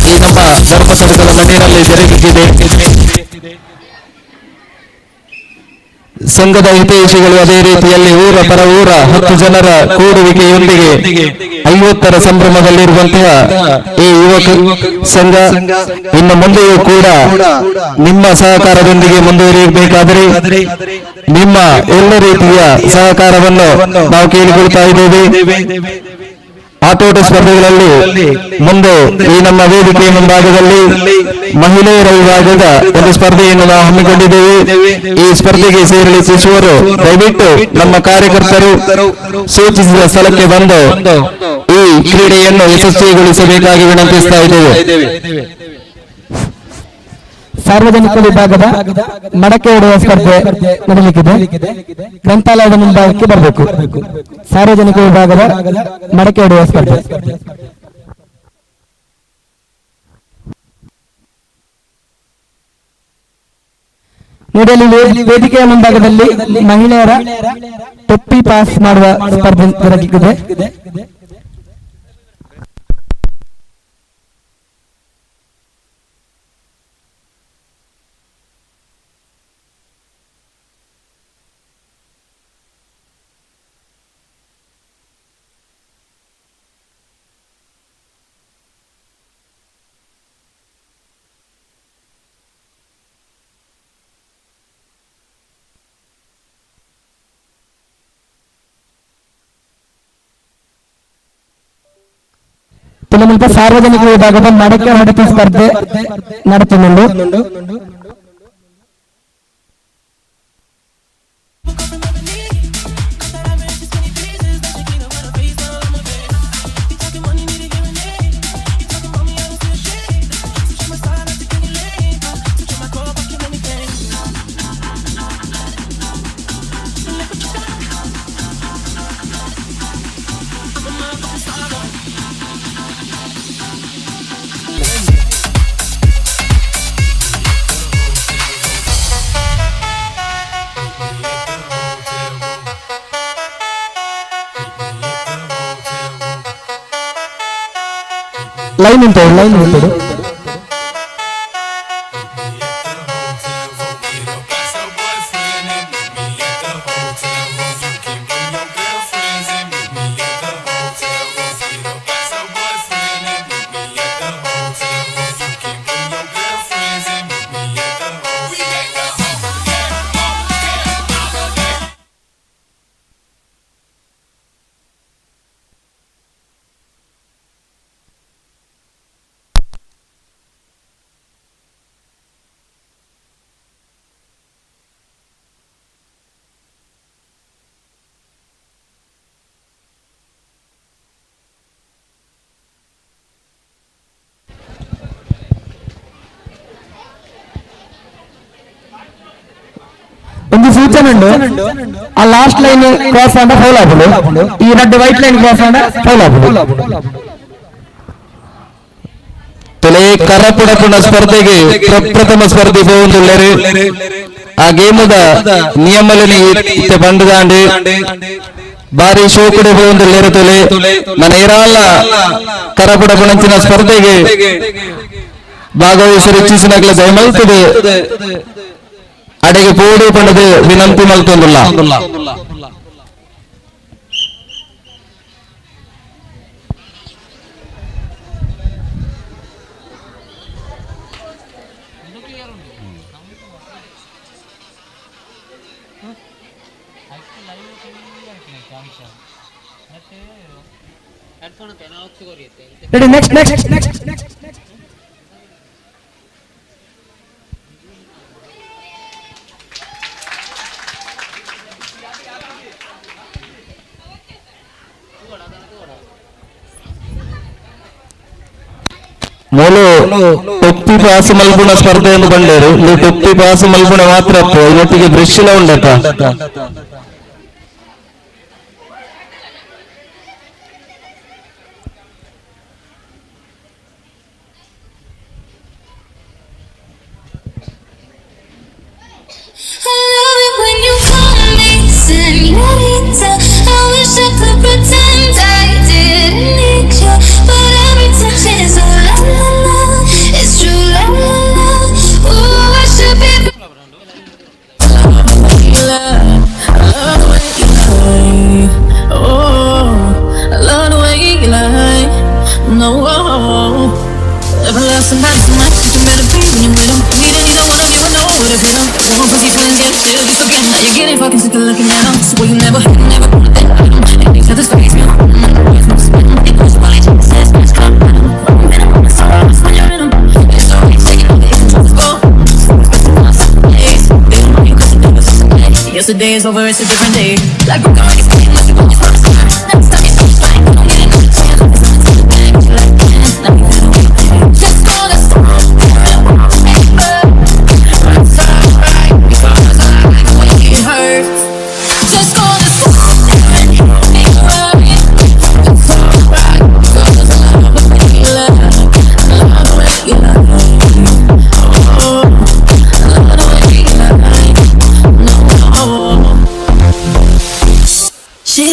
ಈ ನಮ್ಮ ಧರ್ಮಸ್ಥಳದ ಮಣ್ಣಿನಲ್ಲಿ ಜರುಗಿಸಿದೆ. ಸಂಘದ ಹಿತೈಷಿಗಳು ಅದೇ ರೀತಿಯಲ್ಲಿ ಊರ ಪರ ಊರ 10 ಜನರ ಕೂಡುವಿಕೆಯೊಂದಿಗೆ 50ರ ಸಂಭ್ರಮದಲ್ಲಿರುವಂತಹ ಈ ಯುವಕ ಸಂಘ ಇನ್ನು ಮುಂದೆಯೂ ಕೂಡ ನಿಮ್ಮ ಸಹಕಾರದೊಂದಿಗೆ ಮುಂದುವರಿಯಬೇಕಾದರೆ ನಿಮ್ಮ ಎಲ್ಲ ರೀತಿಯ ಸಹಕಾರವನ್ನು ನಾವು ಕೇಳಿಕೊಳ್ತಾ ಇದ್ದೇವೆ. ಆಟೋಟ ಸ್ಪರ್ಧೆಗಳಲ್ಲಿ ಮುಂದೆ ಈ ನಮ್ಮ ವೇದಿಕೆಯ ಮುಂಭಾಗದಲ್ಲಿ ಮಹಿಳೆಯರ ವಿಭಾಗದ ಒಂದು ಸ್ಪರ್ಧೆಯನ್ನು ನಾವು ಹಮ್ಮಿಕೊಂಡಿದ್ದೇವೆ. ಈ ಸ್ಪರ್ಧೆಗೆ ಸೇರಲು ಇಚ್ಛಿಸುವವರು ದಯವಿಟ್ಟು ನಮ್ಮ ಕಾರ್ಯಕರ್ತರು ಸೂಚಿಸಿದ ಸ್ಥಳಕ್ಕೆ ಬಂದು ಈ ಕ್ರೀಡೆಯನ್ನು ಯಶಸ್ವಿಗೊಳಿಸಬೇಕಾಗಿ ವಿನಂತಿಸ್ತಾ ಇದ್ದೇವೆ. ಸಾರ್ವಜನಿಕ ವಿಭಾಗದ ಮಡಕೆ ಹೊಡೆಯುವ ಸ್ಪರ್ಧೆ ನಡೆಯಲಿಕ್ಕಿದೆ. ಗ್ರಂಥಾಲಯದ ಮುಂಭಾಗಕ್ಕೆ ಬರಬೇಕು. ಸಾರ್ವಜನಿಕ ವಿಭಾಗದ ಮಡಕೆ ಹೊಡೆಯುವ ಸ್ಪರ್ಧೆ. ನಡೆಯಲಿ ವೇದಿಕೆಯ ಮುಂಭಾಗದಲ್ಲಿ ಮಹಿಳೆಯರ ಟೊಪ್ಪಿ ಪಾಸ್ ಮಾಡುವ ಸ್ಪರ್ಧೆ ಜರುಗಲಿದೆ. ಮುಲ್ಪ ಸಾರ್ವಜನಿಕ ವಿಭಾಗದ ಮಡಕೆ ಹೊಡೆತ ಸ್ಪರ್ಧೆ ನಡೆಸುന്നുಂಡು. Line ಉಂಟು, ಲೈನ್ ಉಂಟು. ಒಂದು ಸೂಚನೆ ಉಂಟು, ಆ last line cross ಆಂಡ ಫೌಲ್ ಆಪುಂಡು, ಈ ರಡ್ಡ್ white line cross ಆಂಡ ಫೌಲ್ ಆಪುಂಡು. ತುಲೆ ಕರಪುಡಪುಣ ಸ್ಪರ್ಧೆಗೆ ಪ್ರಪ್ರಥಮ ಸ್ಪರ್ಧೆ ಪೋವೊಂದುಲ್ಲೆರ್. ಆ ಗೇಮುದ ನಿಯಮలని ಇತ್ತೆ ಬಂಡುದಾಂಡ್ ಬಾರಿ ಶೋಕುಡೆ ಪೋವೊಂದುಲ್ಲೆರ್. ತುಲೆ ನನ ಇರಾಲ ಕರಪುಡಪುಣಂಚಿನ ಸ್ಪರ್ಧೆಗೆ ಭಾಗವಹಿಸಲು ಇಚ್ಛಿಸಿನಕ್ಲೆ ದಯಮಲ್ತುದು ಅಡೆಗೆ ಪೋಡು ಪಂಡದು ವಿನಂತಿ ಮಲ್ತೊಂದುಲ್ಲ. Ready, next next next. ಮೂಲು ಟೊಪ್ಪಿ ಪಾಸ್ ಮಲ್ಪುಣ ಸ್ಪರ್ಧೆಯನ್ನು ಬಂಡೇರು. ಇದು ಟೊಪ್ಪಿ ಪಾಸ್ ಮಲ್ಪುಣ ಮಾತ್ರ, ಇನ್ನೊಟ್ಟಿಗೆ ಬ್ರಷ್ ಲ ಉಂಡತ. I love it when you call me señorita. I wish I could pretend I didn't need you, but every touch is ooh la la la. It's true la la la. Ooh, I should be. I love the way you lie. Oh, I love the way you lie. No, everlasting nights so much you better be when you're with 'em. Need it, you don't wanna give a no. What if you don't want pussy feelings get chill? Just forget now you're getting fucking sick of looking at 'em. Swear you never, never gonna think of 'em. And each other's face, you know, it goes by says it's come. When you're in 'em, it's alright, take it, it's go. Yesterday is over, it's a different day. Like broken records, must be going first. Next time you see me, don't get another chance. Just gonna stop. It's alright because I like the way it hurts. Just gonna stop. It's alright because I love the way you lie. I love the way you lie. Oh, I love the way you lie. No. She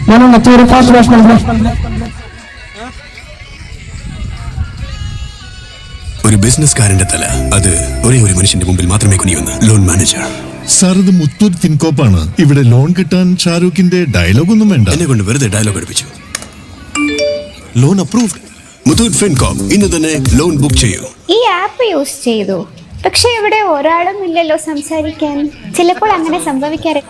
ನಾನು ಚೂರು fast wash ಮಾಡಿದ್ರೆ. ഒരു ബിസിനസ്കാരന്റെ തല അത് ഒരേ ഒരു മനുഷ്യന്റെ മുമ്പിൽ മാത്രമേ കുനിയുന്ന loan manager. Sir, ഇത് മുത്തൂറ്റ് ഫിൻകോപ്പാണ്. ഇവിടെ ലോൺ കിട്ടാൻ ഷാരൂഖിന്റെ ഡയലോഗ് ഒന്നും വേണ്ട. എന്നെ കൊണ്ട് വെറുതെ ഡയലോഗ് അടുപ്പിച്ചു. Loan approved. Muthoot FinCorp, ഇന്ന് തന്നെ ലോൺ ബുക്ക് ചെയ്യൂ. ഈ ആപ്പ് യൂസ് ചെയ്തു, പക്ഷെ ഇവിടെ ഒരാളും ഇല്ലല്ലോ സംസാരിക്കാൻ. ചിലപ്പോൾ അങ്ങനെ സംഭവിക്കാറ്.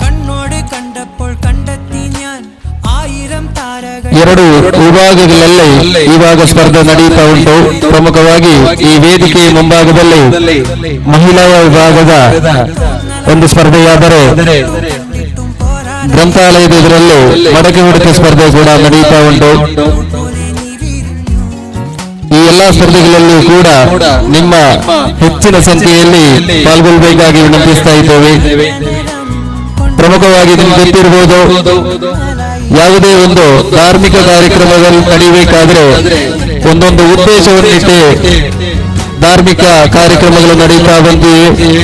കണ്ണോട് കണ്ടപ്പോൾ കണ്ടെത്തി ഞാൻ ആയിരം താരകൾ. ಎರಡು ವಿಭಾಗಗಳಲ್ಲಿ ಇವಾಗ ಸ್ಪರ್ಧೆ ನಡೆಯುತ್ತಾ ಉಂಟು. ಪ್ರಮುಖವಾಗಿ ಈ ವೇದಿಕೆಯ ಮುಂಭಾಗದಲ್ಲಿ ಮಹಿಳಾ ವಿಭಾಗದ ಒಂದು ಸ್ಪರ್ಧೆಯಾದರೆ, ಗ್ರಂಥಾಲಯದ ಇದರಲ್ಲಿ ಮಡಕೆ ಹುಡುಕ ಸ್ಪರ್ಧೆ ಕೂಡ ನಡೆಯುತ್ತಾ ಉಂಟು. ಈ ಎಲ್ಲಾ ಸ್ಪರ್ಧೆಗಳಲ್ಲಿಯೂ ಕೂಡ ನಿಮ್ಮ ಹೆಚ್ಚಿನ ಸಂಖ್ಯೆಯಲ್ಲಿ ಪಾಲ್ಗೊಳ್ಳಬೇಕಾಗಿ ವಿನಂತಿಸ್ತಾ ಇದ್ದೇವೆ. ಪ್ರಮುಖವಾಗಿ ನಿಮ್ಗೆ ಗೊತ್ತಿರಬಹುದು, ಯಾವುದೇ ಒಂದು ಧಾರ್ಮಿಕ ಕಾರ್ಯಕ್ರಮದಲ್ಲಿ ನಡೆಯಬೇಕಾದ್ರೆ ಒಂದೊಂದು ಉದ್ದೇಶವನ್ನಿಟ್ಟು ಧಾರ್ಮಿಕ ಕಾರ್ಯಕ್ರಮಗಳು ನಡೆಯುತ್ತಾ ಬಂದಿವೆ.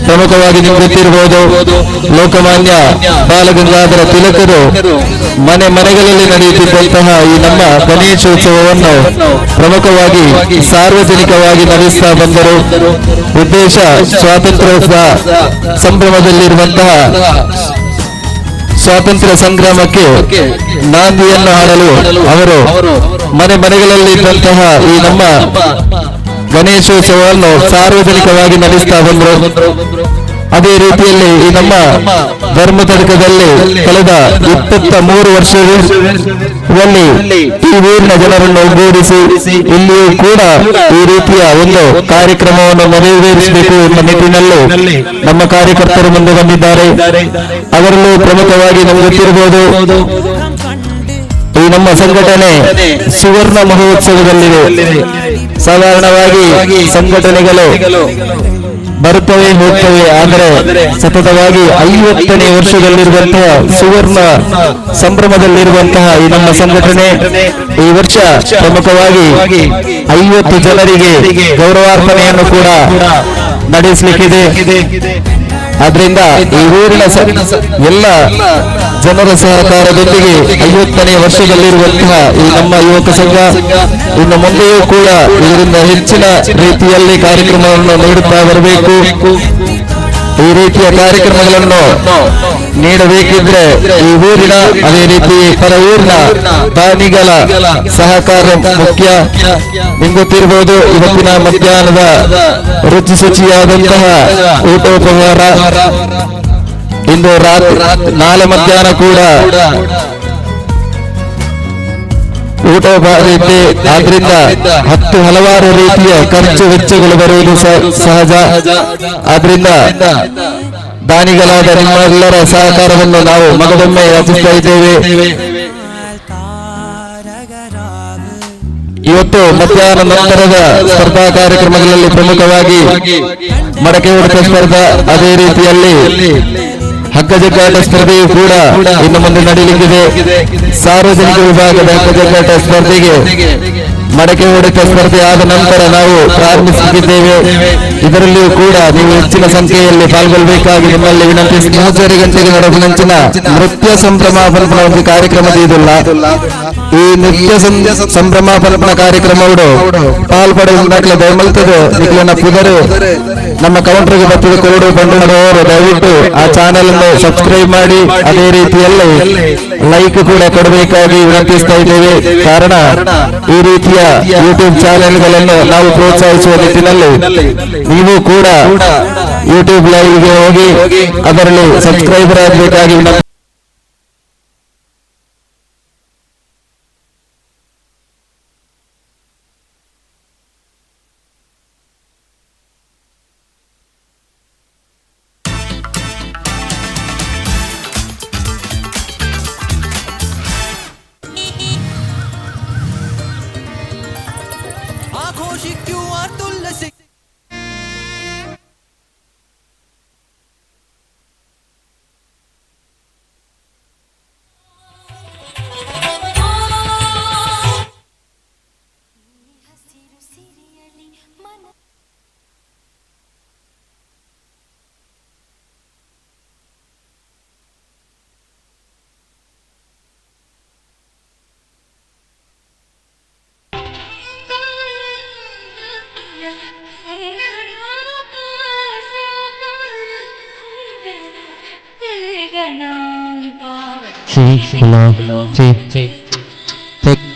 ಪ್ರಮುಖವಾಗಿ ನಿಮ್ಗೆ ಗೊತ್ತಿರಬಹುದು, ಲೋಕಮಾನ್ಯ ಬಾಲಗಂಗಾಧರ ತಿಲಕರು ಮನೆ ಮನೆಗಳಲ್ಲಿ ನಡೆಯುತ್ತಿದ್ದಂತಹ ಈ ನಮ್ಮ ಗಣೇಶೋತ್ಸವವನ್ನು ಪ್ರಮುಖವಾಗಿ ಸಾರ್ವಜನಿಕವಾಗಿ ನಡೆಸ್ತಾ ಬಂದರು. ಉದ್ದೇಶ ಸ್ವಾತಂತ್ರ್ಯೋತ್ಸವ ಸಂಭ್ರಮದಲ್ಲಿರುವಂತಹ ಸ್ವಾತಂತ್ರ್ಯ ಸಂಗ್ರಾಮಕ್ಕೆ ನಾಂದಿಯನ್ನು ಹಾಡಲು ಅವರು ಮನೆ ಮನೆಗಳಲ್ಲಿ ಇದ್ದಂತಹ ಈ ನಮ್ಮ ಗಣೇಶೋತ್ಸವವನ್ನು ಸಾರ್ವಜನಿಕವಾಗಿ ನಡೆಸ್ತಾ ಬಂದರು. ಅದೇ ರೀತಿಯಲ್ಲಿ ಈ ನಮ್ಮ ಧರ್ಮತಡ್ಕದಲ್ಲಿ ಕಳೆದ 23 ವರ್ಷದಲ್ಲಿ ಈ ಊರಿನ ಜನರನ್ನು ಒಗ್ಗೂಡಿಸಿ ಇಲ್ಲಿಯೂ ಕೂಡ ಈ ರೀತಿಯ ಒಂದು ಕಾರ್ಯಕ್ರಮವನ್ನು ನೆರವೇರಿಸಬೇಕು ಎಂಬ ನಿಟ್ಟಿನಲ್ಲಿ ನಮ್ಮ ಕಾರ್ಯಕರ್ತರು ಮುಂದೆ ಬಂದಿದ್ದಾರೆ. ಅದರಲ್ಲೂ ಪ್ರಮುಖವಾಗಿ ನಮಗೆ ಗೊತ್ತಿರಬಹುದು, ಈ ನಮ್ಮ ಸಂಘಟನೆ ಸುವರ್ಣ ಮಹೋತ್ಸವದಲ್ಲಿದೆ. ಸಾಧಾರಣವಾಗಿ ಸಂಘಟನೆಗಳು ಬರುತ್ತವೆ ಹೋಗ್ತವೆ, ಆದರೆ ಸತತವಾಗಿ 50ನೇ ವರ್ಷದಲ್ಲಿರುವಂತಹ ಸುವರ್ಣ ಸಂಭ್ರಮದಲ್ಲಿರುವಂತಹ ಈ ನಮ್ಮ ಸಂಘಟನೆ ಈ ವರ್ಷ ಪ್ರಮುಖವಾಗಿ 50 ಜನರಿಗೆ ಗೌರವಾರ್ಪಣೆಯನ್ನು ಕೂಡ ನಡೆಸಲಿಕ್ಕಿದೆ. ಆದ್ರಿಂದ ಈ ಊರಿನ ಎಲ್ಲ ಜನರ ಸಹಕಾರದೊಂದಿಗೆ 50ನೇ ವರ್ಷದಲ್ಲಿರುವಂತಹ ಈ ನಮ್ಮ ಯುವಕ ಸಂಘ ಇನ್ನು ಮುಂದೆಯೂ ಕೂಡ ಇದರಿಂದ ಹೆಚ್ಚಿನ ರೀತಿಯಲ್ಲಿ ಕಾರ್ಯಕ್ರಮವನ್ನು ನೀಡುತ್ತಾ ಬರಬೇಕು. ಈ ರೀತಿಯ ಕಾರ್ಯಕ್ರಮಗಳನ್ನು ನೀಡಬೇಕಿದ್ರೆ ಈ ಊರಿನ ಅದೇ ರೀತಿ ಪರ ಊರಿನ ದಾನಿಗಳ ಸಹಕಾರ ಮುಖ್ಯ. ನಿಮ್ಗೆ ಗೊತ್ತಿರಬಹುದು, ಇವತ್ತಿನ ಮಧ್ಯಾಹ್ನದ ರುಚಿ ಶುಚಿಯಾದಂತಹ ಊಟೋಪಹಾರ ಇಂದು ರಾತ್ರಿ ನಾಳೆ ಮಧ್ಯಾಹ್ನ ಕೂಡ ಊಟೋಪಹಾರ ಇದೆ. ಆದ್ರಿಂದ 10 ಹಲವಾರು ರೀತಿಯ ಖರ್ಚು ವೆಚ್ಚಗಳು ಬರುವುದು ಸಹಜ. ಆದ್ರಿಂದ ದಾನಿಗಳಾದ ನಿಮ್ಮೆಲ್ಲರ ಸಹಕಾರವನ್ನು ನಾವು ಮಗದೊಮ್ಮೆ ಯಾಚಿಸ್ತಾ ಇದ್ದೇವೆ. ಇವತ್ತು ಮಧ್ಯಾಹ್ನ ನಂತರದ ಸ್ಪರ್ಧಾ ಕಾರ್ಯಕ್ರಮಗಳಲ್ಲಿ ಪ್ರಮುಖವಾಗಿ ಮಡಕೆ ಹೊಡೆತ ಸ್ಪರ್ಧಾ, ಅದೇ ರೀತಿಯಲ್ಲಿ ಹಗ್ಗಜಗ್ಗಾಟ ಸ್ಪರ್ಧೆಯು ಕೂಡ ಇನ್ನು ಮುಂದೆ ನಡೆಯಲಿಕ್ಕಿದೆ. ಸಾರ್ವಜನಿಕ ವಿಭಾಗದ ಹಗ್ಗಜಗ್ಗಾಟ ಸ್ಪರ್ಧೆಗೆ ಮಡಕೆ ಹೊಡೆತ ಸ್ಪರ್ಧೆ ಆದ ನಂತರ ನಾವು ಪ್ರಾರಂಭಿಸುತ್ತಿದ್ದೇವೆ. ಇದರಲ್ಲಿಯೂ ಕೂಡ ನೀವು ಹೆಚ್ಚಿನ ಸಂಖ್ಯೆಯಲ್ಲಿ ಪಾಲ್ಗೊಳ್ಳಬೇಕಾಗಿ ನಿಮ್ಮಲ್ಲಿ ವಿನಂತಿಸಿ. 3:30 ಗಂಟೆಗೆ ನಡೆದ ನೃತ್ಯ ಸಂಭ್ರಮ ಪಲ್ಪನ ಒಂದು ಕಾರ್ಯಕ್ರಮ ಇದಿಲ್ಲ. ಈ ನೃತ್ಯ ಸಂಭ್ರಮ ಪಲ್ಪನ ಕಾರ್ಯಕ್ರಮಗಳು ಪಾಲ್ಪಡೆಯುವ ದಯಮಲ್ತದೆ ನಿಖಲನ ಪುದರು ನಮ್ಮ ಕೌಂಟರ್ಗೆ ಬರ್ತದೆ ಕೊರಡು ಬಂಡವರು ದಯವಿಟ್ಟು ಆ ಚಾನೆಲ್ ಅನ್ನು ಸಬ್ಸ್ಕ್ರೈಬ್ ಮಾಡಿ, ಅದೇ ರೀತಿಯಲ್ಲಿ ಲೈಕ್ ಕೂಡ ಕೊಡಬೇಕಾಗಿ ವಿನಂತಿಸ್ತಾ ಇದ್ದೇವೆ. ಕಾರಣ ಈ ರೀತಿಯ ಯೂಟ್ಯೂಬ್ ಚಾನೆಲ್ಗಳನ್ನು ನಾವು ಪ್ರೋತ್ಸಾಹಿಸುವ ನಿಟ್ಟಿನಲ್ಲಿ ನೀವು ಕೂಡ ಯೂಟ್ಯೂಬ್ ಲೈವ್ಗೆ ಹೋಗಿ ಅದರಲ್ಲಿ ಸಬ್ಸ್ಕ್ರೈಬರ್ ಆಗಬೇಕಾಗಿ ವಿನಂತಿ. Hello, C, tick,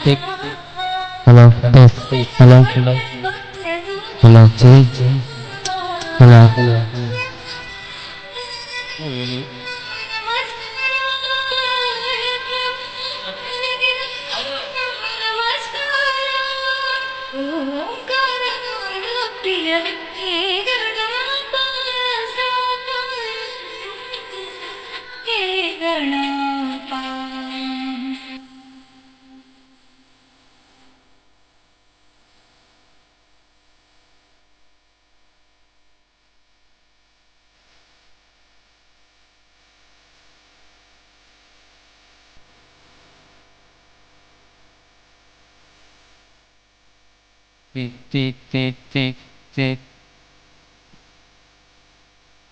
tick, hello, test, hello, hello, C, hello. B, D, D, D, D.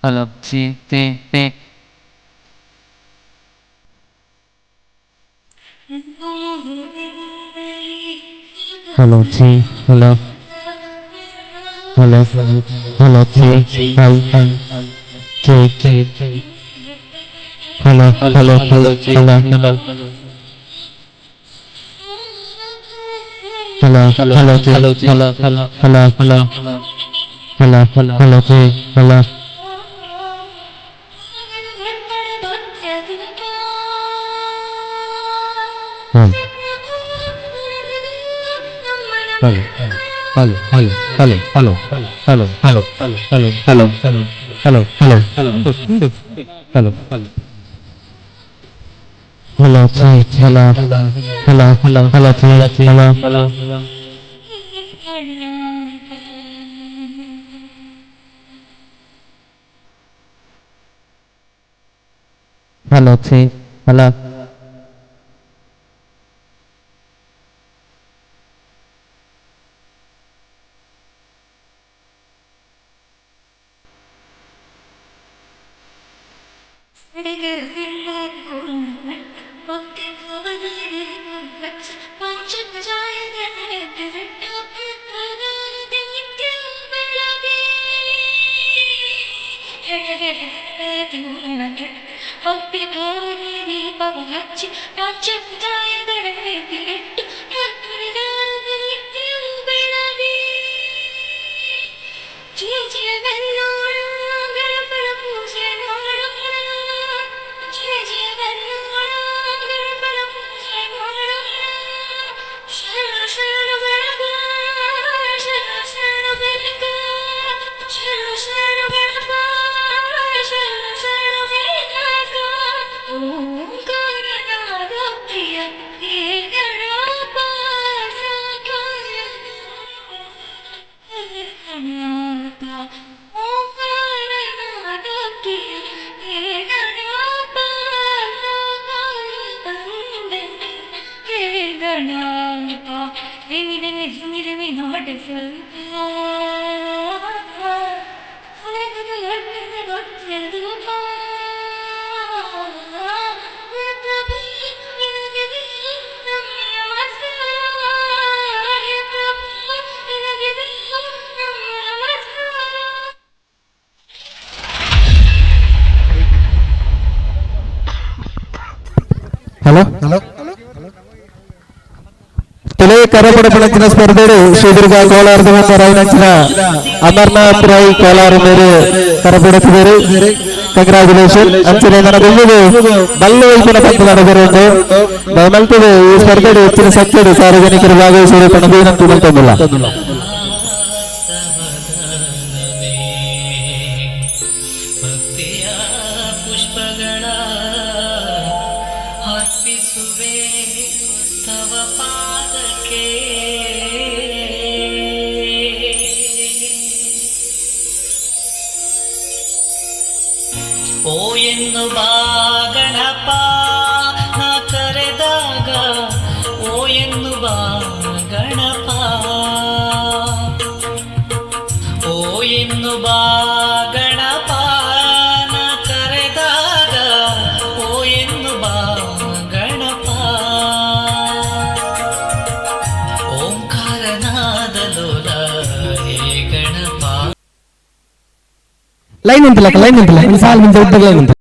Hello, C, D, D. Hello, T. Hello. Hello. Hello, T. L, L, T, T, T. Hello, hello, hello, hello, hello. Hello, hello, hello, hello, hello, hello, hello, hello, hello, hello, hello. Hello hello hello hello hello hello hello hello hello hello hello hello hello hello hello hello hello hello hello hello. Hello hello. Hello ತುಲೆ ಕರಪಡಪಣಂಚಿನ ಸ್ಪರ್ಧೆಡು Sridurga ಕೋಲಾರದ ರಾಯನಂಚಿನ amaranth Rai Kolar ಮೇರೆ ಕರಪಡತಿದ್ದಾರೆ. Congratulation. ಅಂಚನೆ ನನ್ನ ಬೆಳ್ಳಿಗೆ ಬಲ್ಲು ವೈಪುನ ಪಂತ ನಡೆದಿರುವುದು ದಯಮಲ್ತದೆ. ಈ ಸ್ಪರ್ಧೆಡು ಹೆಚ್ಚಿನ ಸಂಖ್ಯೆಡು ಸಾರ್ವಜನಿಕರು ಭಾಗವಹಿಸುವುದು ಪಣದು ವಿನಂತಿ ಮಲ್ತೊಂದಿಲ್ಲ. ಭಕ್ತಿಯ ಪುಷ್ಪಗಳ ಅರ್ಪಿಸುವೆ ತವ ಪಾದಕ್ಕೆ. ಓ ಎನ್ನು ಬಾ ಗಣಪ ನಾ ಕರೆದಾಗ, ಓ ಎನ್ನು ಬಾ ಗಣಪ, ಓ ಎನ್ನು ಬಾ ಗಣಪ ನಾ ಕರೆದಾಗ, ಓ ಎನ್ನು ಬಾ ಗಣಪ. ಓಂಕಾರನಾದ ಲೋಲ ಹೇ ಗಣಪ. ಲೈನ್ ಉಂಟಲ್ಲ, ಲೈನ್ ಉಂಟಲ್ಲ, ಒಂದು ಸಾಲು ಮುಂಚೆ ಉದ್ದ ಲೈನ್ ಉಂಟು.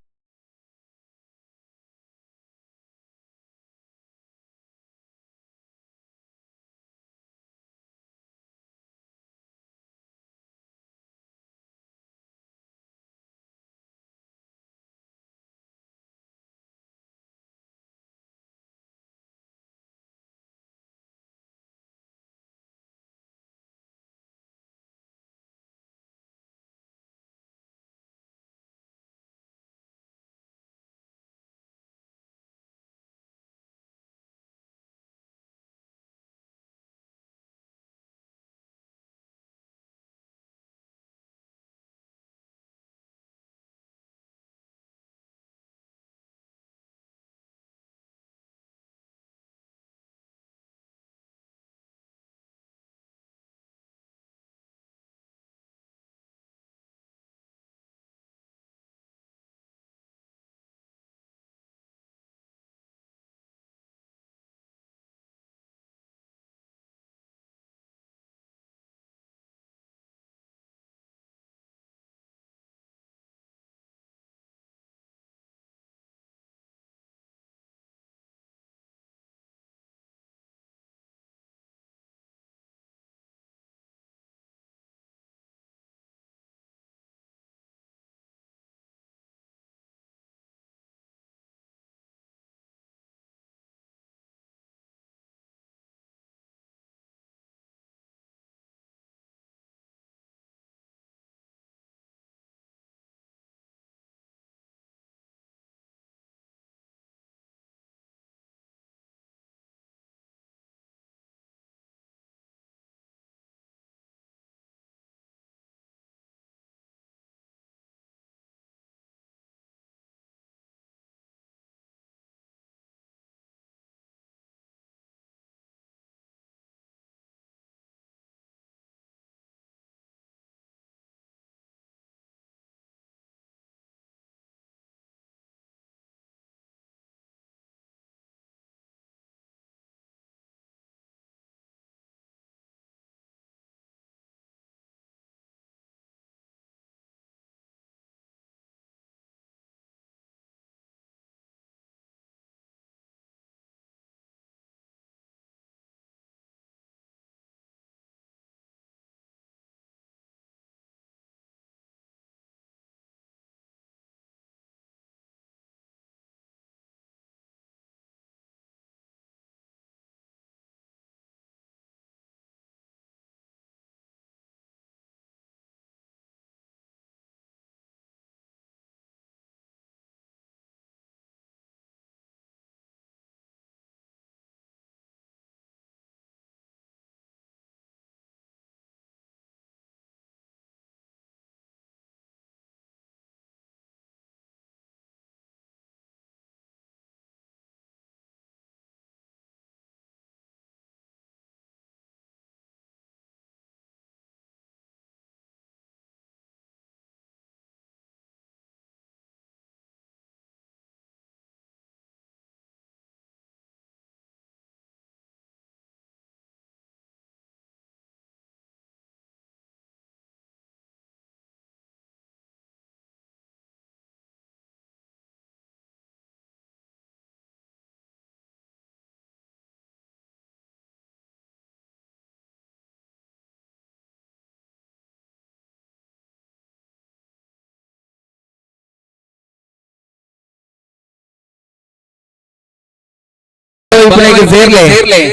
ಇಪ್ಪುನೆಗೆ ಸೇರ್ಲೆ.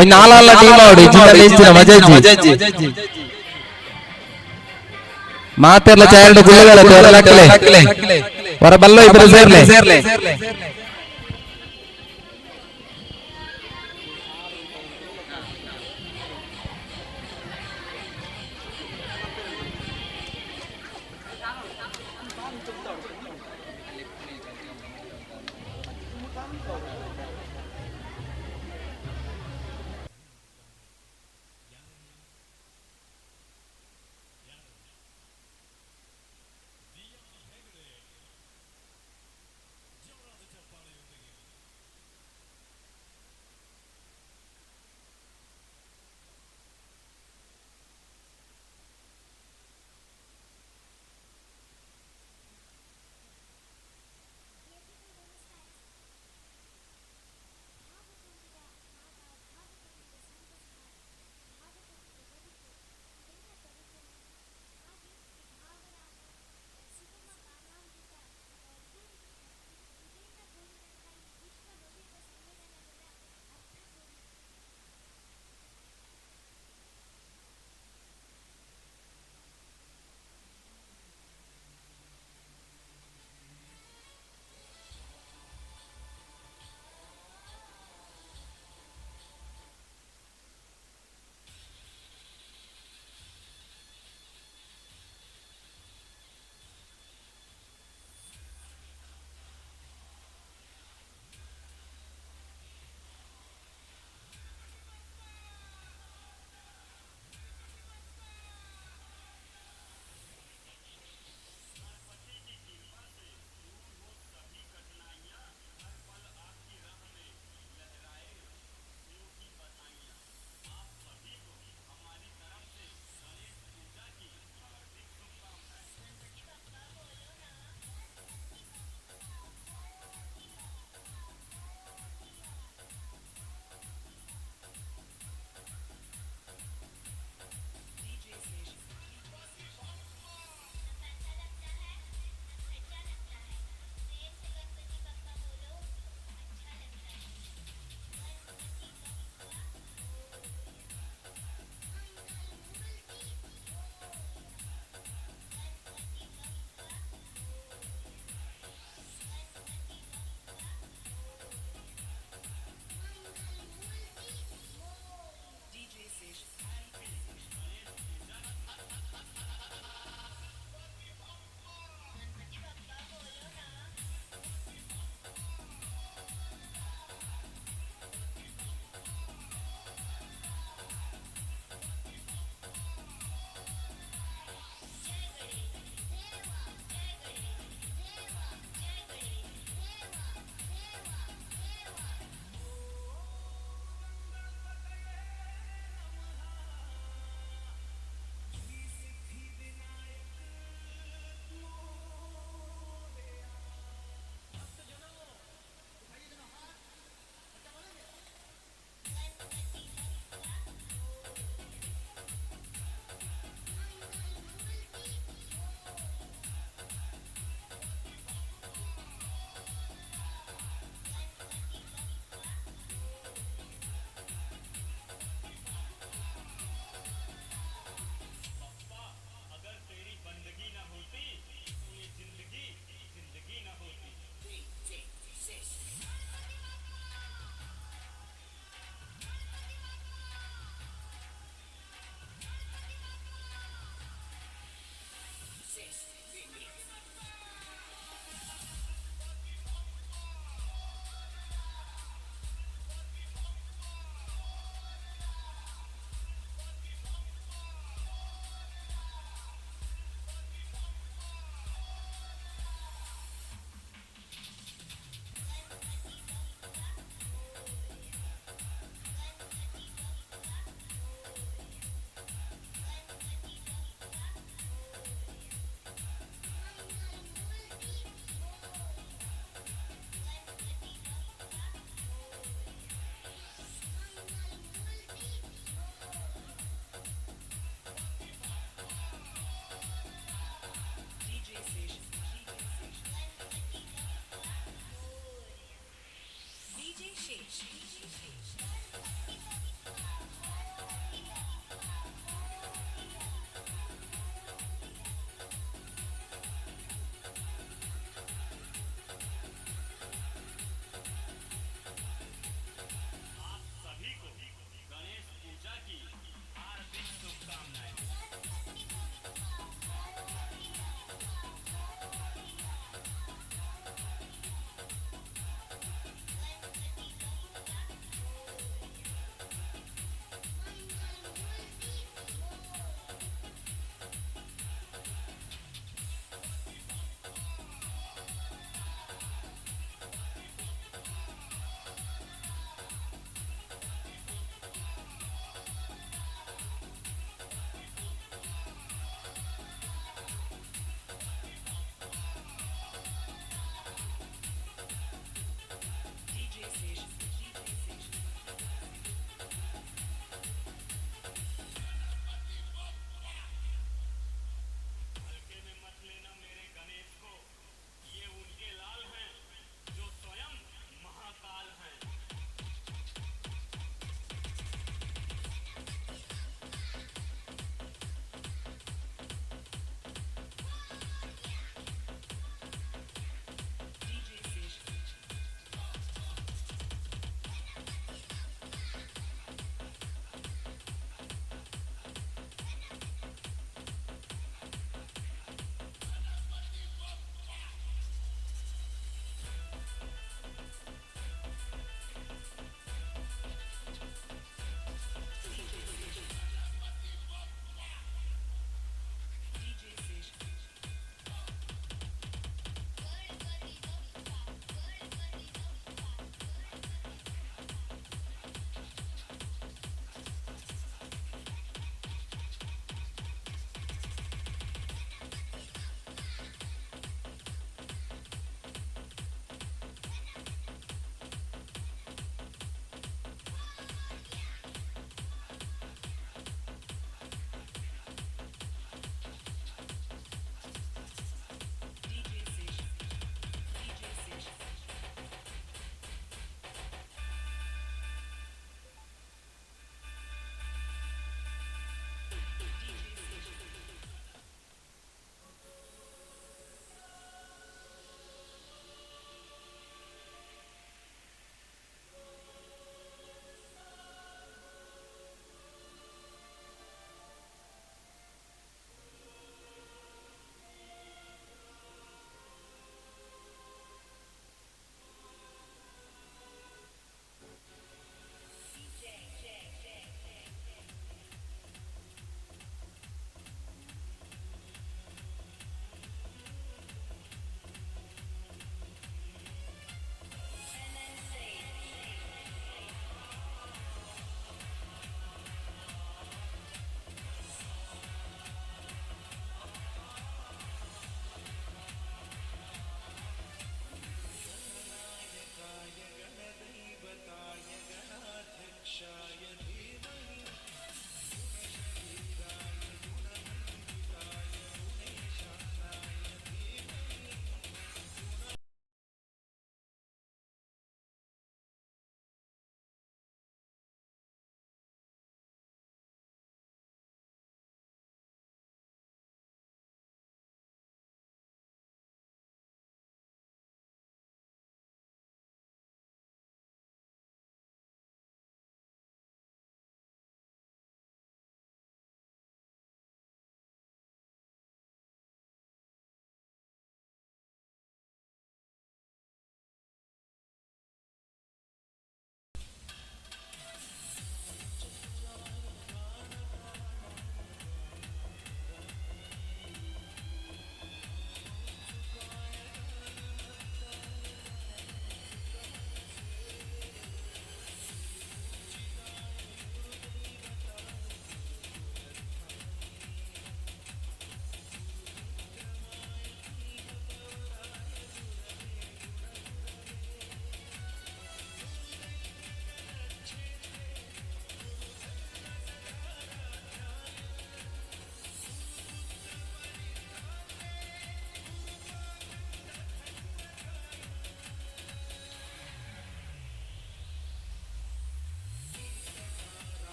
ಒಂಜಿ ನಾಲಾಲ ಟೀಮ್ ಆವಡು ಜಿಲ್ಲೆ ಇಂಚಿನ ಮಜಾಜಿ. ಮಾತೆರ್ಲ ಚಾಯರ್ಡ್ ಗುಳ್ಳೆಗಳ ಹೊರ ಲಕ್ಕಲೆ. ಹೊರ ಬಲ್ಲ ಇಬ್ಬರು ಸೇರ್ಲೆ.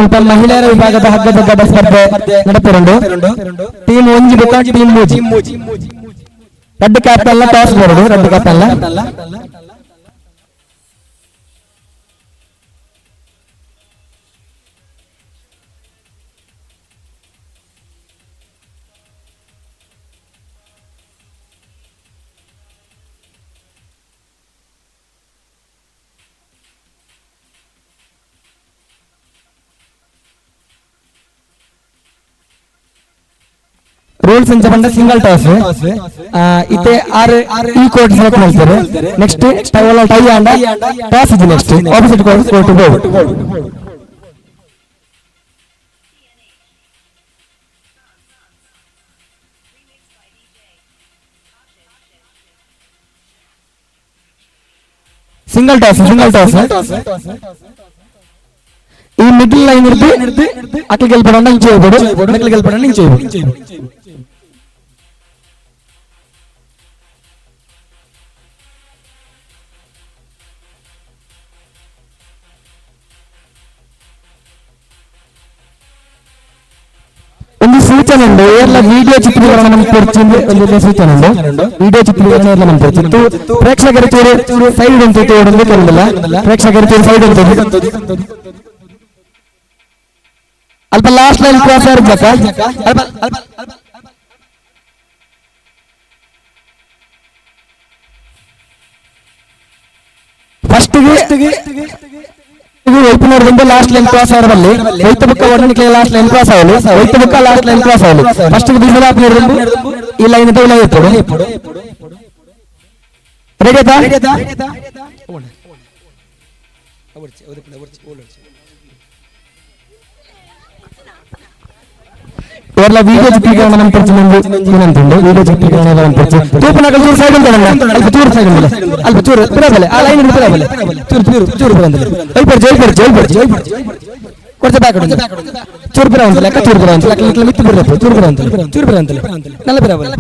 ಮುಲ್ಪ ಮಹಿಳೆಯರ ವಿಭಾಗದ ಹಗ್ಗಜಗ್ಗಾಟ ಸ್ಪರ್ಧೆ ನಡಪುರುಂಡು. ಟೀಮ್ ಒಂಜಿ ಬೊಕ್ಕ ಟೀಮ್ ಮೂಜಿ ರಡ್ಡು ಕ್ಯಾಪ್ಟನ್ ಟಾಸ್ ಬರೋಡು ರಡ್ಡು ಕ್ಯಾಪ್ಟನ್. ರೂಲ್ಸ್ ಇಂಚ ಪಂಡ ಸಿಂಗಲ್ ಟಾಸ್ ಇತ್ತೆ ಆರು ಈ ಕೋರ್ಟ್ ಸೆಲೆಕ್ಟ್ ಮಾಡ್ತಾರೆ. Next tie and toss ಇದು next opposite court go. Single toss single toss ಈ ಮಿಡ್ಲ್ ಲೈನ್ ಇರ್ದು ಅಕ್ಲು ಗೆಲ್ಪಡ ಇಂಚೆ ಹೋಗ್ಬೋದು, ಅಕ್ಲು ಗೆಲ್ಪಡ ಇಂಚೆ ಹೋಗ್ಬೋದು. ಒಂದು ಸೂಚನೆ ಉಂಟು, ಏರ್ಲ ವಿಡಿಯೋ ಚಿತ್ರೀಕರಣ ನಮ್ಗೆ ಪರಿಚಯ ಒಂದು ಸೂಚನೆ ಉಂಟು. ವಿಡಿಯೋ ಚಿತ್ರೀಕರಣ ಏರ್ಲ ನಮ್ಗೆ ಪರಿಚಿತ್ತು. ಪ್ರೇಕ್ಷಕರ ಚೂರು ಸೈಡ್ ಉಂಟು ತೋಡೋದು, ಪ್ರೇಕ್ಷಕರ ಚೂರು ಸೈಡ್ ಉಂಟು. ಅಲ್ಪ last line cross ಆಗಿರ್ಬೇಕಾ ಅಲ್ಪ ಫಸ್ಟ್ ಒಯ್ಪುನವರಿಂದ last line cross ಆಗಬಲ್ಲಿ ಒಯ್ತ ಬುಕ್ಕ ಒಡನಿಕೆ last line cross ಆಗಲಿ, ಒಯ್ತ ಬುಕ್ಕ last line cross ಆಗಲಿ. ಫಸ್ಟ್ ಬಿಸಿಲು ಹಾಕಿರೋದ್ರಿಂದ ಈ ಲೈನ್ ಅಂತ ಇಲ್ಲ ಇತ್ತು. ರೆಡಿ ಆಯ್ತಾ? ಇವೆಲ್ಲ ವಿಡಿಯೋ ಚಿತ್ರೀಕರಣ ನಮ್ಮ ಪರಿಚಯ ಏನಂತುಂಡು ವಿಡಿಯೋ ಚಿತ್ರೀಕರಣ ನಮ್ಮ ಪರಿಚಯ. ತೂಪನಕಲ್ ಚೂರು ಸೈಡ್ ಉಂಟಲ್ಲ, ಅಲ್ಪ ಚೂರು ಸೈಡ್ ಉಂಟಲ್ಲ, ಅಲ್ಪ ಚೂರು ಪಿರಬಲೆ ಆ ಲೈನ್ ಪಿರಬಲೆ ಚೂರು ಚೂರು ಚೂರು ಪಿರಂದಲೆ ಒಯ್ಪರ್ಜಿ ಒಯ್ಪರ್ಜಿ ಒಯ್ಪರ್ಜಿ ಕೊಡ್ತೆ ಬ್ಯಾಕ್ ಉಂಟು ಚೂರು ಪಿರ ಉಂಟು ಲೆಕ್ಕ ಚೂರು ಪಿರ ಉಂಟು ಲೆಕ್ಕ ಮಿತ್ತು ಬಿರಪ್ಪ ಚೂರು ಪಿರ ಉಂಟು ಚೂರು ಪಿರ ಉಂಟು ನಲ್ಲ ಪಿರಬಲೆ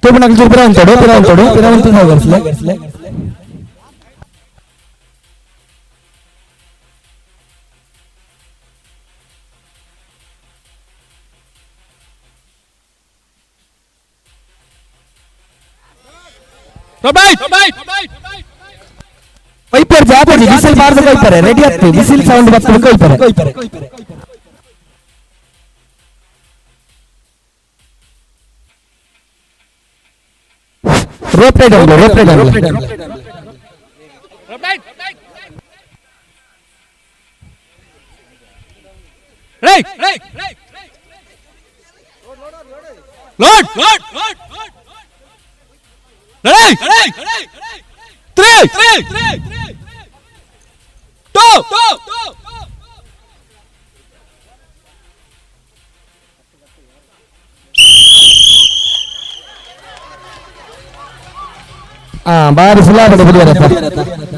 ತೂಪನಕಲ್ ಚೂರು ಪಿರ ಉಂಟು ಪಿರ ಉಂಟು ಪಿರ ಉಂಟು ಹೋಗರ್ಸ್ಲೆ. ವೈಪರ್ ಜಾಪಡಿ ವಿಸಿಲ್ ಬಾರ್ದು ಕೊಯ್ತಾರೆ, ರೆಡಿ ಆಗ್ತದೆ ವಿಸಿಲ್ ಸೌಂಡ್ ಬರ್ತದೆ ಕೊಯ್ತಾರೆ. ರೋಪ್ ರೈಡ್ ಅಲ್ಲ, ರೋಪ್ ರೈಡ್ ಅಲ್ಲ. Three, 2, ಬಾರಿ ಸುಲಾಭದ ಬಿಡುವರಪ್ಪ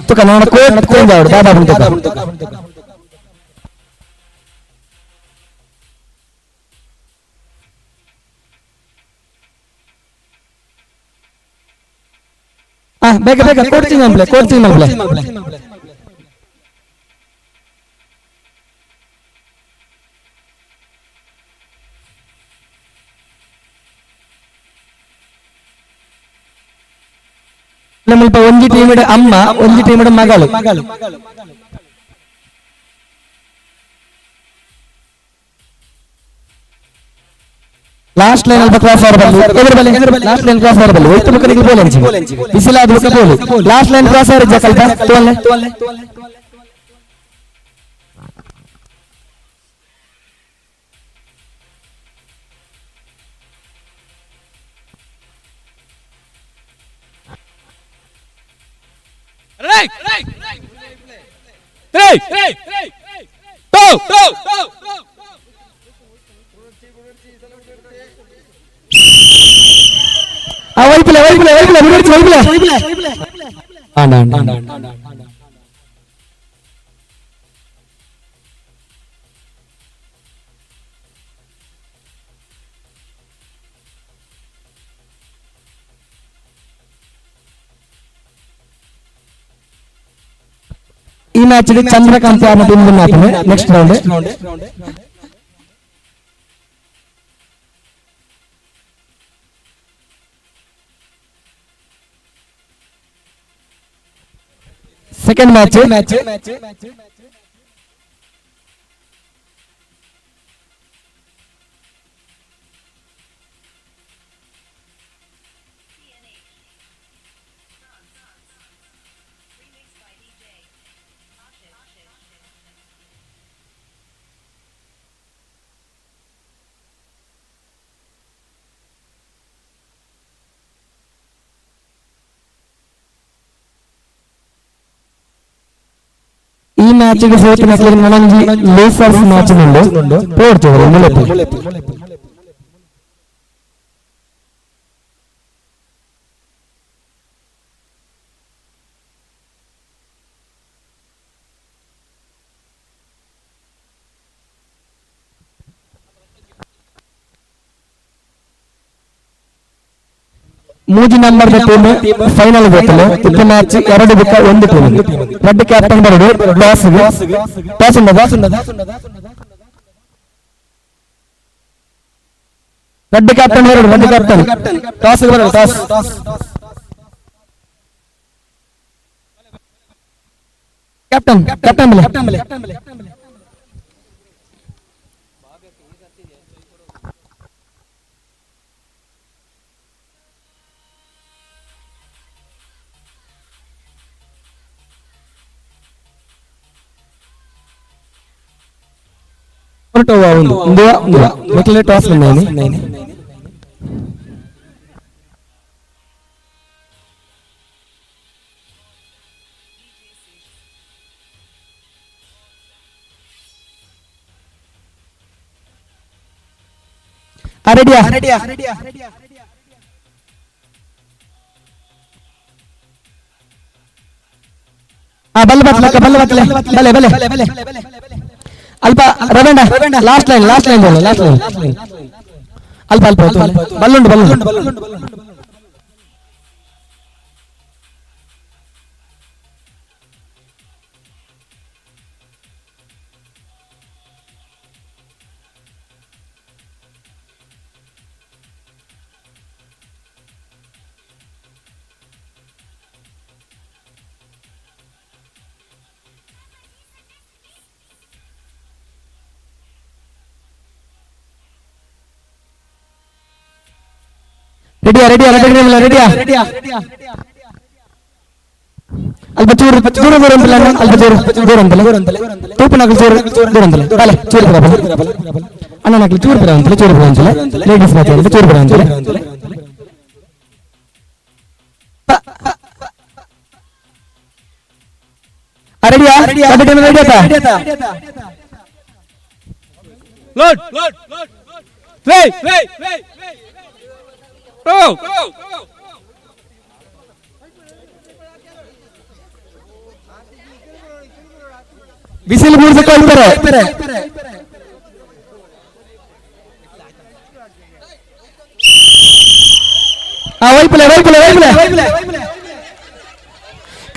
ತುಕ ನಾನು ಕೋಟ್ ಚೇಂಜ್ ಆವಡು ಬಾಬಾ ತುಕ. ಬೇಗ ಬೇಗ ಕೋಟ್ ಚೇಂಜ್ ಮಾಡ್ಲೆ, ಕೋಟ್ ಚೇಂಜ್ ಮಾಡ್ಲೆ. ಮುಲ್ಪ ಒಂಜಿ ಟೀಮ್ ಅಮ್ಮ ಒಂಜಿ ಟೀಮ್ ಮಗಳು. ಲಾಸ್ಟ್ ಲೈನ್ ಅಲ್ಪ ಕ್ರಾಸ್ ಆಗಬಲ್ಲಿ, ಎದುರು ಬಲೆ last line cross ಆಗಬಲ್ಲಿ. ಒಯ್ತು ಮುಖನಿಗೆ ಬೋಲೆ ಬಿಸಿಲಾದ ಮುಖ ಬೋಲಿ last line cross ಆಗಿದ್ದ ಕಲ್ಪ ತೋಲ್ಲೆ. 3, 2, ವೈಪಲೆ ವೈಪಲೆ ವೈಪಲೆ ಬಿಡಿಸಿ ವೈಪಲೆ ಆಂಡ ಆಂಡ. ಈ ಮ್ಯಾಚ್ ಚಂದ್ರಕಾಂತ್ ಯಾರನ್ನ team win next round. Second match ಈ ಮ್ಯಾಚಿಗೆ ಸೋತಿನ ನನಂಜಿ ಲೂಸರ್ಸ್ ಮ್ಯಾಚ್ ಉಂಡು ಪೋಡ್ತೇವೆ ಮುಲೆಪು. ಮೂಜಿ number team final ಗೊತ್ತಿಲ್ಲ. ಇಪ್ಪ ಮ್ಯಾಚ್ 2 ಬುಕ್ಕ 1 ಟೀಮ್. ರಡ್ಡು ಕ್ಯಾಪ್ಟನ್ ಬರಡು ಟಾಸ್ ಟಾಸ್ ಉಂಡದ ರಡ್ಡು ಕ್ಯಾಪ್ಟನ್ ಬರಡು ರಡ್ಡು ಕ್ಯಾಪ್ಟನ್ ಟಾಸ್ ಬರಡು toss captain captain ಬಲೆ ಒಂದು ಟಾಸ್ ನೈನ್ ರೆಡಿಯಾ ಬಲ್ಲೆ ಬತ್ಲಕ್ಕ ಬಲ್ಲೆ ಬತ್ಲೆ ಬಲೆ ಬಲೆ ಅಲ್ಪ ರವೇಂಡ last line last line last line ಅಲ್ಪ ಅಲ್ಪ ಬಲ್ಲುಂಡು ಬಲ್ಲುಂಡು ರೆಡಿಯಾ ರೆಡಿಯಾ ರೆಡಿ ರೆಡಿಯಾ ಅಲ್ಪ ಚೂರು ದೂರ ದೂರ ಅಂತಲ್ಲ ಅಲ್ಪ ಚೂರು ದೂರ ಅಂತಲ್ಲ ತೂಪನಾಗಲು ಚೂರು ದೂರ ಅಂತಲ್ಲ ಬಲೆ ಚೂರು ಬರ ಅಣ್ಣನಾಗಲಿ ಚೂರು ಬರ ಅಂತಲ್ಲ ಚೂರು ಬರ ಅಂತಲ್ಲ ಲೇಡೀಸ್ ಮಾತ್ರ ಚೂರು ಬರ ಅಂತಲ್ಲ ರೆಡಿಯಾ ರೆಡಿ ಆಯ್ತಾ Load. 3, 2. ಬಿಸಿಲು ಮೂಡಿಸಿಕೊಳ್ತಾರೆ. ಆ ವೈಪಲೆ ವೈಪಲೆ ವೈಪಲೆ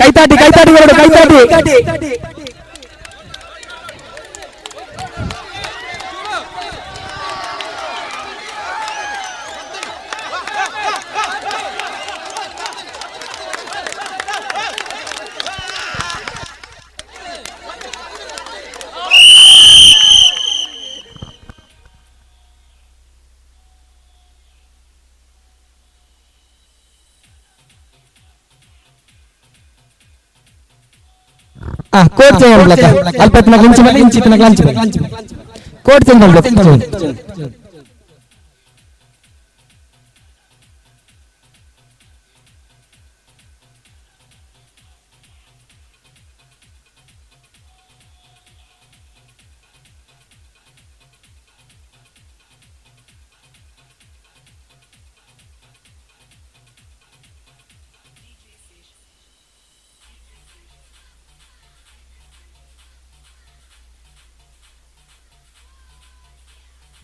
ಕೈತಾಟಿ ಕೈತಾಟಿ ಬರೋಡು ಕೈತಾಟಿ. ಕೋಟ್ ಚೇಂಜ್ ಮಾಡ್ಲಕ್ಕ ಅಲ್ಪ ಇಂಚಿ ಮೇಲೆ ಇಂಚಿ ತನಕ ಲಂಚ್ ಕೋಟ್ ಚೇಂಜ್ ಮಾಡ್ಲಕ್ಕ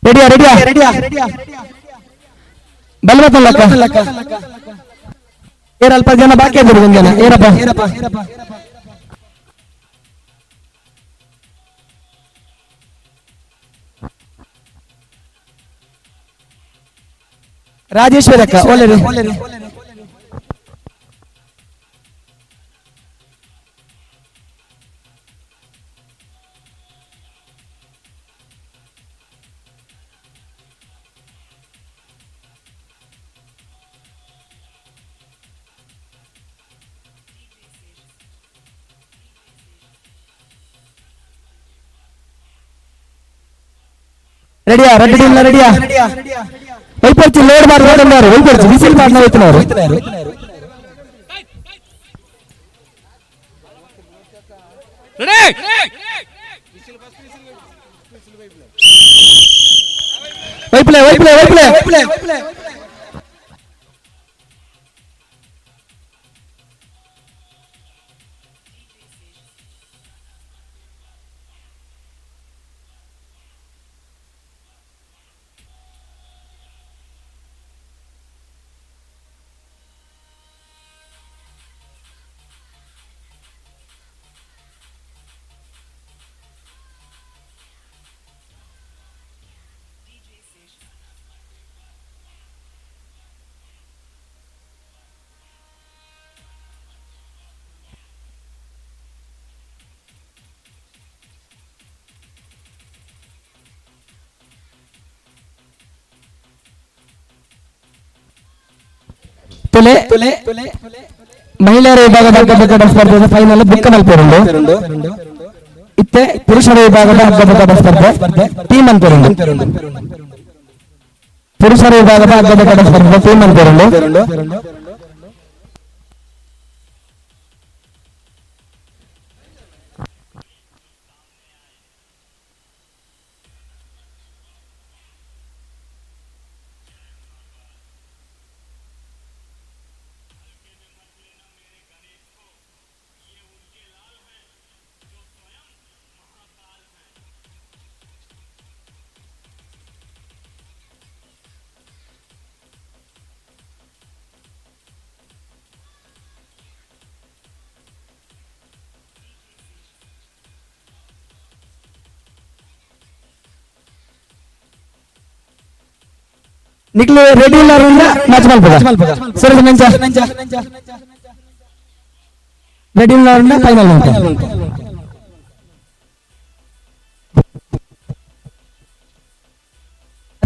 ರೆಡಿಯಾ ರೆಡಿಯಾ ರೆಡಿಯಾ ಬಲ್ವತ್ತಲ್ಲಕ್ಕ ಏರ ಅಲ್ಪ ಜನ ಬಾಕಿ ಇದ್ದಾರೆ, ಒಂದ್ ಜನ ಏರಪ್ಪ. Rajeshwari ಅಕ್ಕ ಒಳ್ಳೆ. ರೆಡಿಯಾ? ರೆಡ್ ಟೀಮ್ ರೆಡಿಯಾ? ವೈಪರ್ಚಿ ಲೋಡ್ ಮಾಡಿ ಓಡಂದಾರು. ವೈಪರ್ಚಿ ವಿಸಿಲ್ ಮಾಡಿ ಹೋಯ್ತನವರು. ರೆಡಿ. ವೈಪ್ಲೆ ವೈಪ್ಲೆ ವೈಪ್ಲೆ. ತುಲೆ ಮಹಿಳೆಯರ ವಿಭಾಗದ ಹಗ್ಗಬಗ್ಗಾಟ ಸ್ಪರ್ಧೆಯ ಫೈನಲ್ ಬುಕ್ಕ ಮಲ್ಪೇರುಂಡು. ಇತ್ತೆ ಪುರುಷರ ವಿಭಾಗದ ಹಗ್ಗಬಗ್ಗಾಟ ಸ್ಪರ್ಧೆ ಟೀಮ್ ಅನ್ಪೇರುಂಡು. ಪುರುಷರ ವಿಭಾಗದ ಹಗ್ಗಬಗ್ಗಾಟ ಸ್ಪರ್ಧೆ ಟೀಮ್ ಅನ್ಪೇರುಂಡು. ನಿಕ್ಲು ರೆಡಿ ಇಲ್ಲ ಮ್ಯಾಚ್ ಮಲ್ಪದ ಸರಿ ಮಂಚ. ರೆಡಿ ಇಲ್ಲ ಫೈನಲ್ ಅಂತ.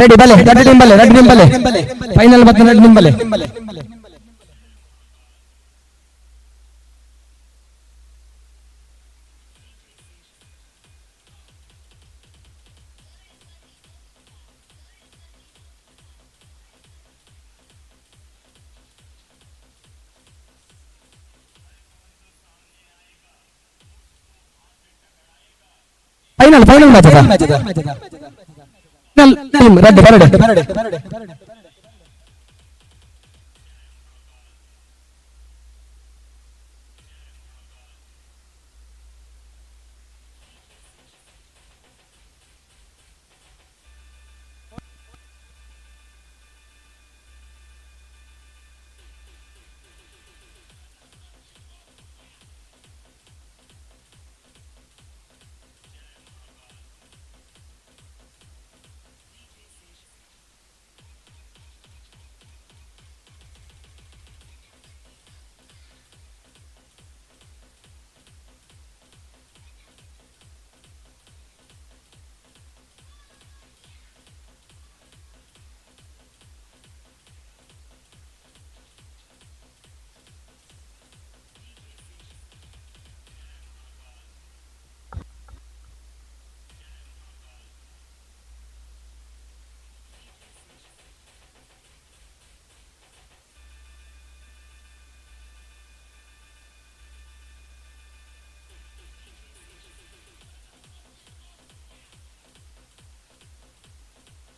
ರೆಡಿ ಬಲೆ ರೆಡ್ ಟೀಮ್ ಬಲೆ, ರೆಡ್ ಟೀಮ್ ಬಲೆ ಫೈನಲ್ ಮತ್ತೆ ರೆಡ್ ಟೀಮ್ ಬಲೆ. Final final match ಅದ. ಟೀಮ್ ರೆಡ್ ಬರಡೆ.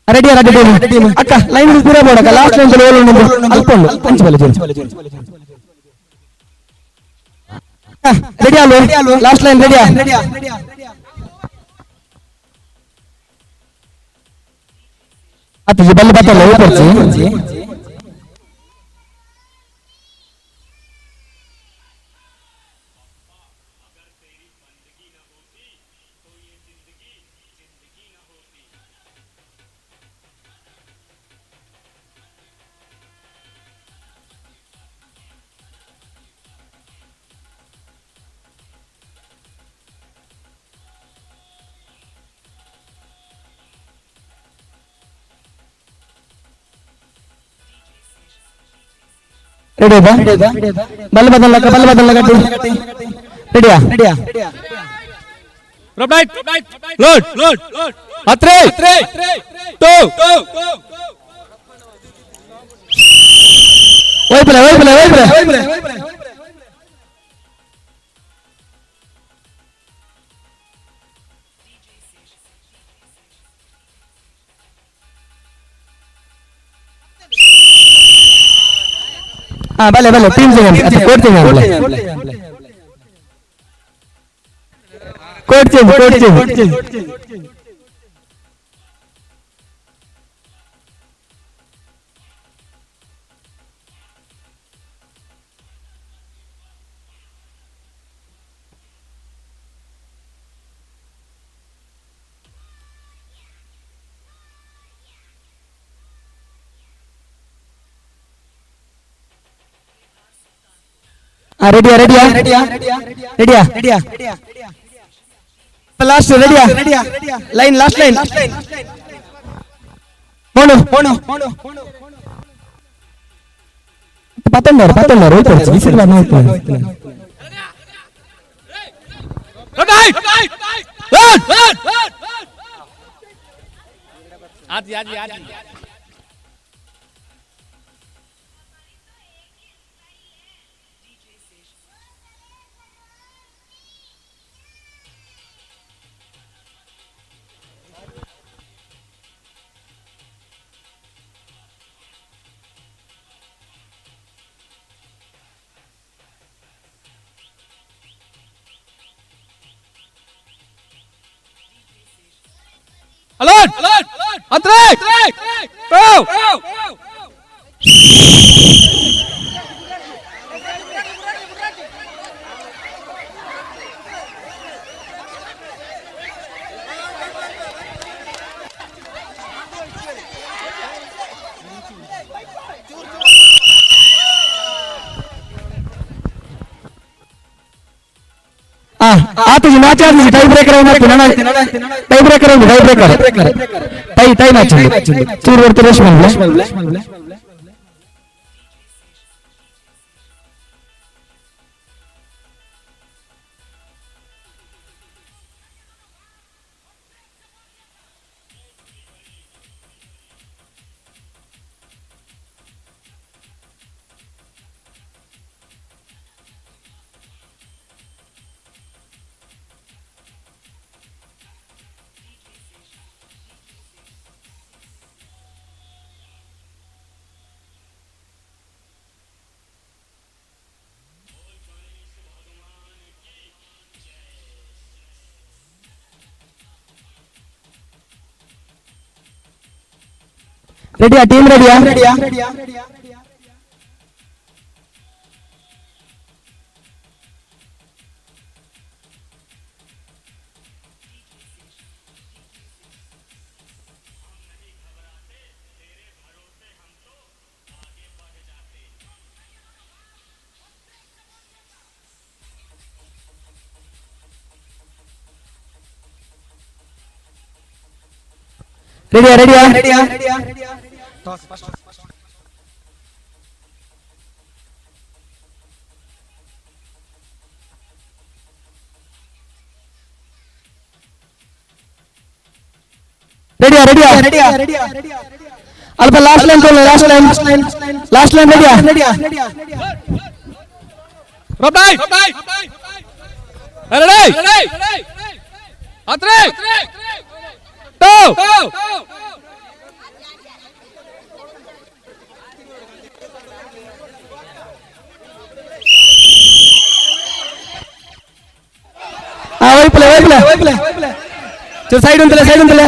Ready ready team ಅಕ್ಕ ಲೈನ್ ಪೂರ ಬೋಡಕ್ಕ. ಲಾಸ್ಟ್ ಲೈನ್ ಓಲು ಅಲ್ಪ ಉಂಡು ಅಂಚು ಬಲೆ ಜೋರು. ರೆಡಿ ಅಲ್ವ? Last line ready. ಅತ್ತ ಬಲ್ಲೆ ಬತ್ತಲ್ಲ ಓಪರ್ಚಿ. Ready ಬಲ್ಲ ಬದಲ ಬಲ್ಲ ಬದಲ ಕಟ್ಟಿ ರೆಡಿಯಾ ರೆಡಿಯಾ rope load 3 2 ಒಯ್ಪಲೆ ಒಯ್ಪಲೆ ಒಯ್ಪಲೆ ಹಾ ಬಲೆ ಬಲೆ team change court change court change court change. ರೆಡಿಯಾ ರೆಡಿಯಾ ರೆಡಿಯಾ ರೆಡಿಯಾ ಲಾಸ್ಟ್ ರೆಡಿಯಾ line last line ಹೋಣು ಹೋಣು ಪತ್ತೊಂದವರು ಪತ್ತೊಂದವರು ಹೋಯ್ತು ಬಿಸಿಲು ಬಂದು ಹೋಯ್ತು. ಲೋಡ್ ಆದಿ ಆದಿ ಆದಿ ಅಲರ್ಟ್ 3 2 ಆತಜಿ match ಆದಿಜಿ tie breaker tie breaker ಒಂದು tie breaker tie tie match ಚೂರು ಬರ್ತಾರೆ. ರೆಡಿಯಾ ಟೀಮ್ ರೆಡಿಯಾ ರೆಡಿಯಾ ರೆಡಿಯಾ ರೆಡಿಯಾ ರೆಡಿಯಾ ರೆಡಿಯಾ ಅಲ್ಪ last line last line last line ರೆಡಿಯಾ rope ready 3 2 ಒಯ್ಪಲೆ ಒಯ್ಪಲೆ ಚೂರು ಸೈಡ್ ಉಂಟಲ್ಲ ಸೈಡ್ ಉಂಟಲ್ಲ.